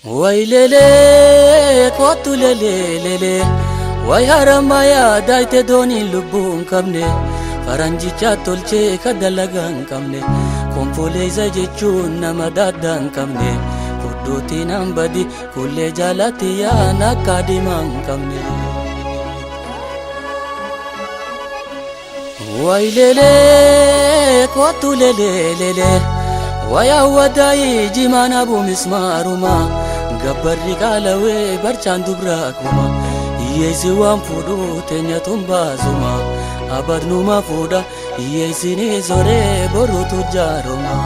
Way lelee kottu lelee lelee way haramaya daayite dooniin lubbuu hin qabne faranjicha tolchee ka dalagaa hin qabne konfoleessa jechuun nama daaddaa hin qabne furdootiin hambadi kullee jaalatti yaan akka dimaa hin qabne. Way lelee kottu lelee lelee way hawwataayii jimaan abu mismaaruma gabbarri qaalawee barchaan dubraa kuma hiyyeessi waan fuudhu teenya tun baasuma abadnuma fuudha hiyyeessini soree boruutu jaaroma.